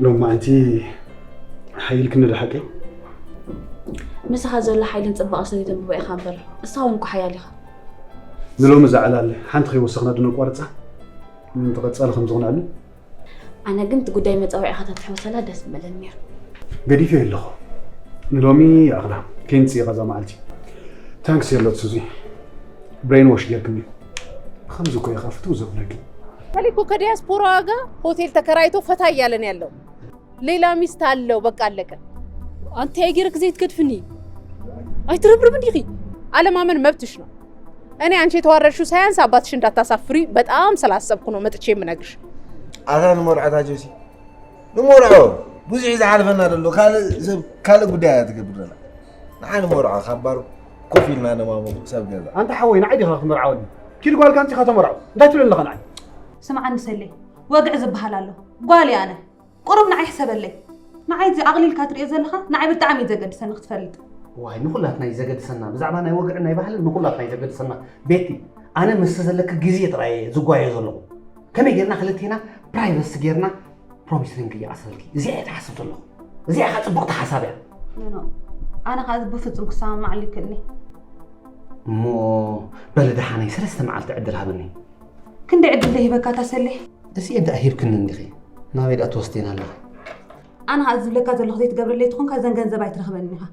ሎማዓንቲ ሓይልክኒ ዶ ሓቀይ? ምሳኻ ዘሎ ሓይልን ጽባቐ ስለ ዘይተንብቦ ኢኻ እምበር ንስኻ እውን እኮ ሓያል ኢኻ። ንሎሚ ዝዓላለ ሓንቲ ከይወሰኽና ዶ ነቋርጻ? ምእንቲ ቀጻሊ ከም ዝቕንዐሉ። ኣነ ግን እቲ ጉዳይ መጻውዒኻ ተትሕወሰላ ደስ ምበለኒ ነይሩ። ገዲፈዮ ኣለኹ። ንሎሚ ይኣኽላ። ከይንጽይቓ እዛ መዓልቲ። ታንክስ የሎት ሱዚ። ብሬን ዎሽ ጌርክኒ። ብኸምዚ እኮ ኢኻ ፍትው ዘብለኪ። ከሊኮ ከዲያስፖራ ዋጋ ሆቴል ተከራይቶ ፈታ እያለ ነው ያለው። ሌላ ሚስት አለው። በቃ አለቀ። ኣንቲ ኣይገይረክ ዘይትገድፍኒ ኣይትርብርብ እንዲኺ። አለማመን መብትሽ ነው። እኔ አንቺ የተዋረድሽው ሳያንስ አባትሽ እንዳታሳፍሪ በጣም ስላሰብኩ ነው መጥቼ የምነግርሽ። ኣታ ንመርዖታ ጆሲ ንመርዖ ብዙሕ እዩ ዝሓልፈና ዘሎ ካልእ ሰብ ካልእ ጉዳይ እያ ትገብር ዘላ። ንዓ ንመርዖ ካብ ባር ኮፍ ኢልና ነማሙ ሰብ ገዛ። ኣንታ ሓወይ ንዓይ ዲኻ ክትመርዓወኒ? ኪድ ጓልካ ኣምጺኻ ተመርዖ እንታይ ትብል ኣለኻ ንዓይ? ስምዓኒ ሰሌ፣ ወግዒ ዝበሃል ኣሎ። ጓል እየ ኣነ። ቁሩብ ንዓይ ሕሰበለይ። ንዓይ እዚ ኣቕሊልካ ትሪኦ ዘለኻ ንዓይ ብጣዕሚ እዩ ዘገድሰኒ ክትፈልጥ። ዋይ ንኹላትና እዩ ዘገድሰና ብዛዕባ ናይ ወግዕን ናይ ባህልን ንኹላትና እዩ ዘገድሰና። ቤቲ ኣነ ምስቲ ዘለኪ ግዜ ጥራይ እየ ዝጓየ ዘለኹ። ከመይ ጌርና ክልቴና ፕራይቨሲ ጌርና ፕሮሚስ ሪንግ እየ ኣስረልኪ። እዚኣ እየ ትሓስብ ዘለኹ። እዚኣ ኢኻ ጽብቕቲ ሓሳብ እያ። ኖ ኖ ኣነ ከኣ እዚ ብፍጹም ክሰማማዓሉ ይክእልኒ። እሞ በሊ ደሓነይ ሰለስተ መዓልቲ ዕድል ሃብኒ። ክንደይ ዕድል ዶ ሂበካ እታ ሰሌ? እዚ እንዳ ሂብክኒ እንዲኺ ናበይ ደኣ ትወስዴን ኣለኺ? ኣነ ከኣ ዝብለካ ዘለኹ ዘይትገብረለይ ተኾንካ እዘን ገንዘብ ኣይትረኽበንን ኢኻ።